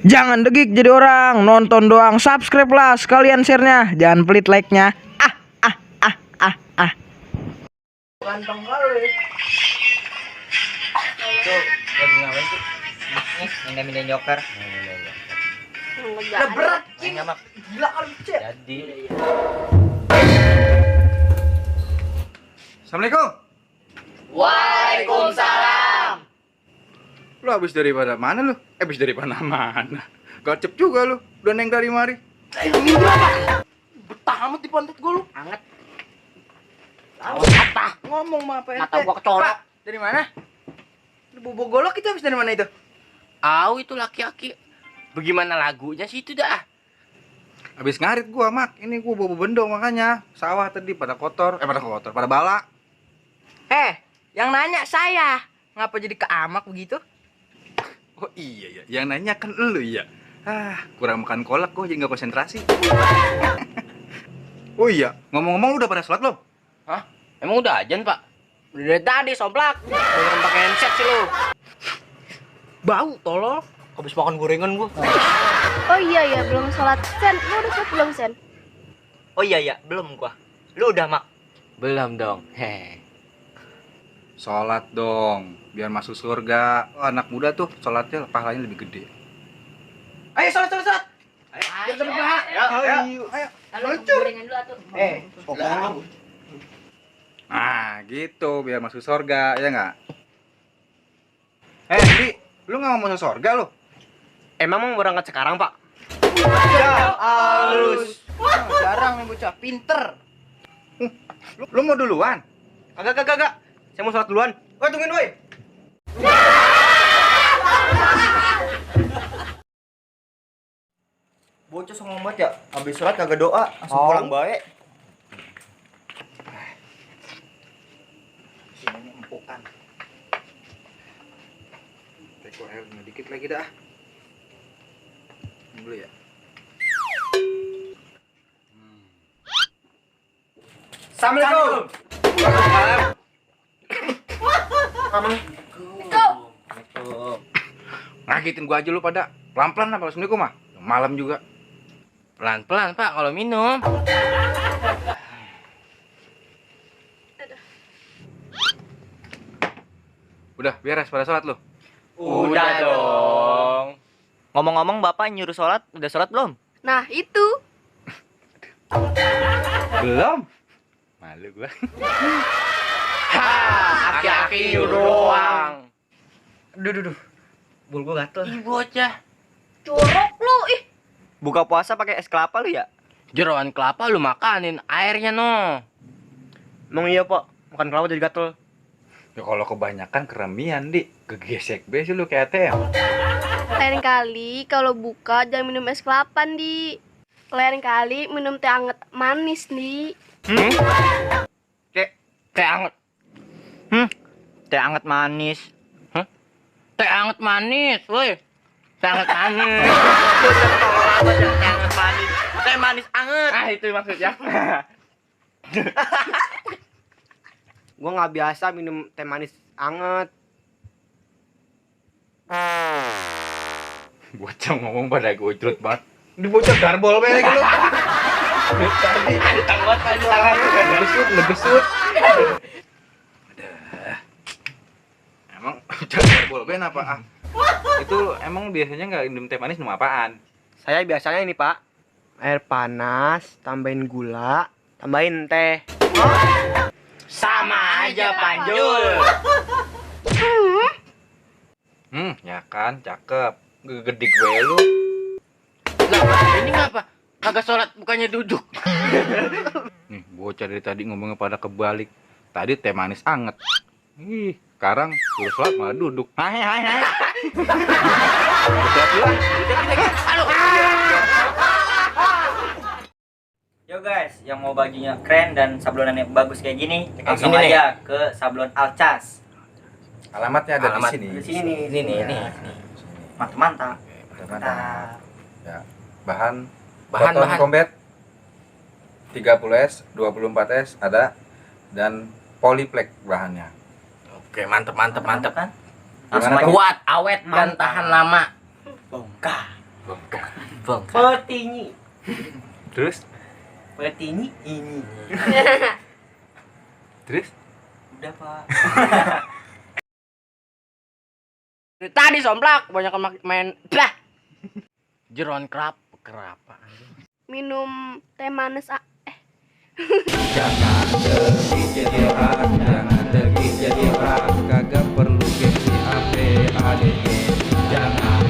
Jangan degik jadi orang, nonton doang, subscribe lah sekalian share-nya, jangan pelit like-nya. Ganteng kali. Tuh, lagi ngapain sih? Mindahin joker. Udah berat, Cing. Enggak, Mak. Gila kali, Cek. Jadi. Assalamualaikum. Waalaikumsalam. Lu habis dari mana lu? Habis dari mana? Gacep juga lu. Udah neng dari mari. Betah amat di pantat gua lu. Anget. Apa? Ngomong mah apa Mata gua kecolok. Pak, dari mana? Lu bobo golok itu habis dari mana itu? Au itu laki-laki. Bagaimana lagunya sih itu dah? Habis ngarit gua, Mak. Ini gua bobo bendong makanya. Sawah tadi pada kotor, pada bala. Yang nanya saya. Ngapa jadi keamak begitu? Oh iya ya, yang nanya kan lu ya. Kurang makan kolak gua jadi nggak konsentrasi. Oh iya, ngomong-ngomong lu udah pada sholat belum? Hah? Emang udah ajan, Pak? Udah dari tadi somplak. Jangan pakai handset sih lu. Bau tolol. Habis makan gorengan gua. Oh iya belum sholat. Sen, lu udah sholat belum, Sen? Oh iya, belum gua. Lu udah, Mak? Belum dong. Sholat dong, biar masuk surga. Oh, anak muda tuh sholatnya pahalanya lebih gede. Ayo sholat. Ayo. Ayo. Lalu gorengan dulu atuh. Pokoknya. Nah, gitu biar masuk surga, ya nggak? Di, lu nggak mau masuk surga lu? Emang mau berangkat sekarang, Pak? Halus. Jarang nih bocah, pinter. Lu mau duluan? Kagak. Saya mau sholat duluan. Woi, tungguin woi. Bocah songong banget ya. Habis sholat kagak doa, langsung pulang bae. Sini empukan. Teko airnya dikit lagi dah. Ini dulu ya. Assalamualaikum. Ngagetin gua aja lu pada. Pelan-pelan apa Assalamualaikum mah. Malam juga. Pelan-pelan, Pak, kalau minum. Udah beres pada sholat lu. Udah dong. Ngomong-ngomong, Bapak nyuruh sholat, udah sholat belum? Nah, itu. Belum. Malu gua. Aki-aki doang. Duh. Bul gua gatel. Ih, bocah. Jorok lu, ih. Buka puasa pakai es kelapa lu ya? Jeroan kelapa lu makanin, airnya no. Emang iya, Pak? Makan kelapa jadi gatel. Ya kalau kebanyakan keremian, Di. Kegesek be sih lu kayak ATM. Lain kali kalau buka jangan minum es kelapa, Di. Lain kali minum teh anget manis, Di. Teh anget. Teh anget manis. Teh anget manis, woi. Teh anget manis. Teh anget manis. Teh manis anget. Ah, itu maksudnya. Gua nggak biasa minum teh manis anget. Bocah ngomong pada gojrot banget. Ini bocah garbol be lagi lu. Tadi Tangguat aja tangan. lebesut. Emang bocah garbol be apa? Itu emang biasanya nggak minum teh manis minum apaan? Saya biasanya ini, Pak. Air panas, tambahin gula, tambahin teh. Sama aja, Panjul. Ya kan, cakep. Gedik gue lu. Lah, ini ngapa? Kagak sholat bukannya duduk. Nih, bocah dari tadi ngomongnya pada kebalik. Tadi teh manis anget. Sekarang suruh sholat malah duduk. Hai. Udah bilang. Yo guys, yang mau bajunya keren dan sablonannya bagus kayak gini, langsung gini aja ke Sablon Alcas. Alamatnya ada Alamat di sini. di sini. Ini. Mantap. Mantap. Ya. Bahan Bahan. combat 30S, 24S ada dan polyplek bahannya. Oke, mantep. Kan? Langsung aja. Kuat, awet, dan Mantap. tahan lama. Bongkar. Bongkar. Petini. Terus? Petini ini. Terus? Udah, Pak. Tadi somplak banyak main bah. Jeron kerapa. Minum teh manis Jangan jadi orang, jangan jadi orang, kagak perlu gengsi ADG. Jangan